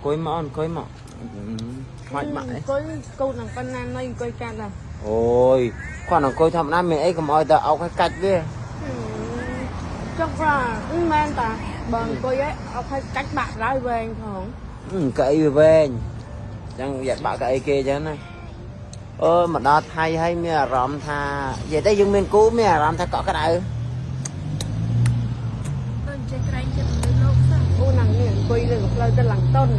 អង្គុយមកអង្គុយមកខ្លាចបាក់អី អង្គុយកូននឹងប៉ុណ្ណាណៃអង្គុយកាត់ដែរ អូយគាត់អង្គុយធម្មតាមានអីកុំឲ្យតែអោកឲ្យកាច់វា ចុះប្រាមែនតាបើអង្គុយឯងអត់ឲ្យកាច់បាក់ឡើយវែងផង កៅអីវាវែងអញ្ចឹងយ៉ាត់បាក់កៅអីគេអញ្ចឹងណាអឺមកដល់ថៃហើយមានអារម្មណ៍ថានិយាយទៅយើងមានគូមានអារម្មណ៍ថាកក់ក្ដៅ ដូចចេះក្រែងចិត្តមនុស្សលោកសោះ អូណាងនេះអង្គុយលើផ្លូវទៅឡើងតុន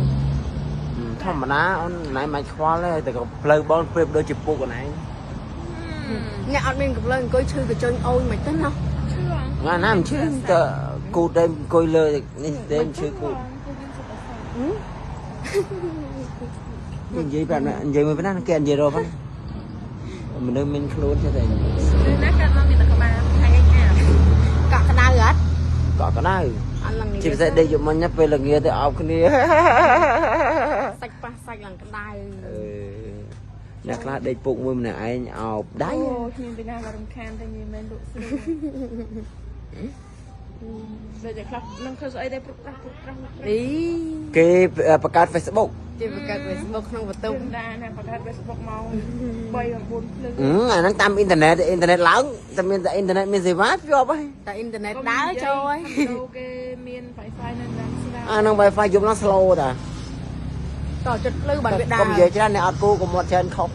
ធម្មតាអូនណៃមិនខ្វល់ទេតែក៏ផ្លូវបងប្រៀបដូចជាពុកអូនឯង អ្នកអត់មានកំផ្លូវអង្គុយឈឺកញ្ចុញអូនមិនទៅណោះ ឈឺអង ថ្ងៃណាមិនឈឺទៅគូតតែអង្គុយលើនេះទេមិនឈឺគូត គឺយើងសុខអស និយាយប្រាប់និយាយមួយប៉ុណ្ណាគេនិយាយរកហ្នឹងមនុស្សមានខ្លួនចេះតែ ឬណាកាត់មកមានតែក្បាលថ្ងៃឯងអា កក់ក្ដៅអត់ កក់ក្ដៅ អត់ឡើង ជាពិសេសដេកយប់មិញណាពេលល្ងាទៅអោបគ្នា សាច់ប៉ះសាច់ឡើងក្ដៅ អឺអ្នកខ្លះដេកពុកមួយម្នាក់ឯងអោបដៃ អូគ្មានពីណាមករំខានតែញីមែនលក់ស្រួលដូចតែខ្លះនឹងធ្វើស្អីដែរព្រុកប្រាស់ព្រុកប្រាស់ អី គេបង្កើត Facebook គេបង្កើត Facebook ក្នុងបន្ទប់ ដាណាបង្កើត Facebook ម៉ោង3 9ភ្លឺ អាហ្នឹងតាមអ៊ីនធឺណិតអ៊ីនធឺណិតឡើងតែមានតែអ៊ីនធឺណិតមានសេវាជាប់ហើយ តែអ៊ីនធឺណិតដើរចូលហើយ គេមាន Wi-Fi នៅនឹងស្រាប់ អាហ្នឹង Wi-Fi យប់ឡើង slow តា តចិត្តភ្លឺបានវាដើរ កុំនិយាយច្រើនអ្នកអត់គូកុំមាត់ច្រើនខុស